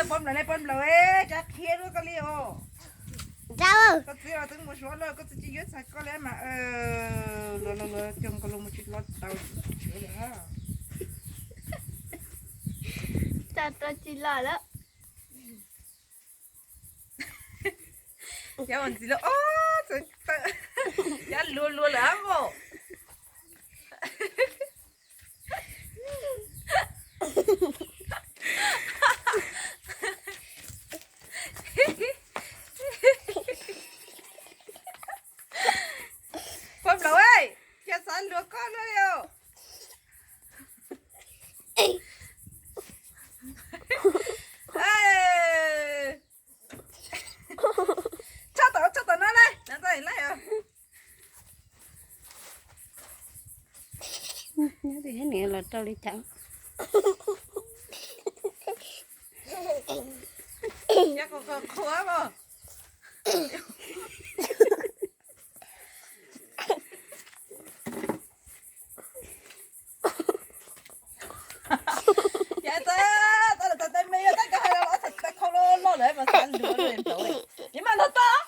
Poj nplaum ne, poj nplaum, rab qhia rau koj li os. Koj txiv los twb mus suav lawm, koj txiv tsis yuav txog koj li mas. Luag luag luag cog koj los mus tsis los tau tsis tshwv lawm. Tsis los lawm. Yog ntxiv lawm os, yog luag luag lawm mos. Poj nplaum, cas xav luag koj luaj li os. Tso tom, tso tom no na, no tau lawm. Nyob twj ywm los rau li cas. Qhuav qhuav os. Ces txawm tau lawm, txawm tais me yog tab kav hais los los txawm tais khau loj loj lawm mas xav luag li nraud li. Nws mas ntog tod.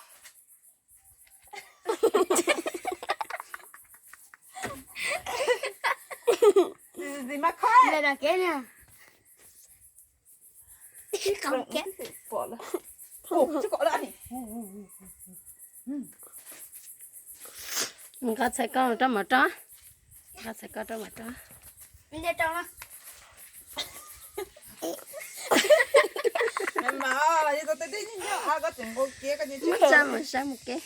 Ntxim mas khob. Nqa txhais koj rau mov rau. Nqa txhais koj rau mov rau. Mus saib mus kev.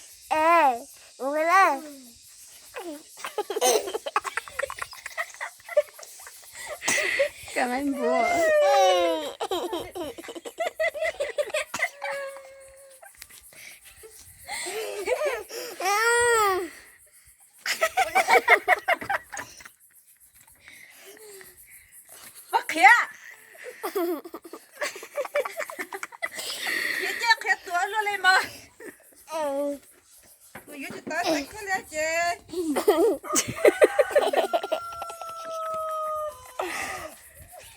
Koj me npua. Qhia, qhia ces qhia tuav luaj li mas. Kuv yuav tsis tau txais koj li ces.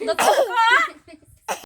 Ntau txog koj.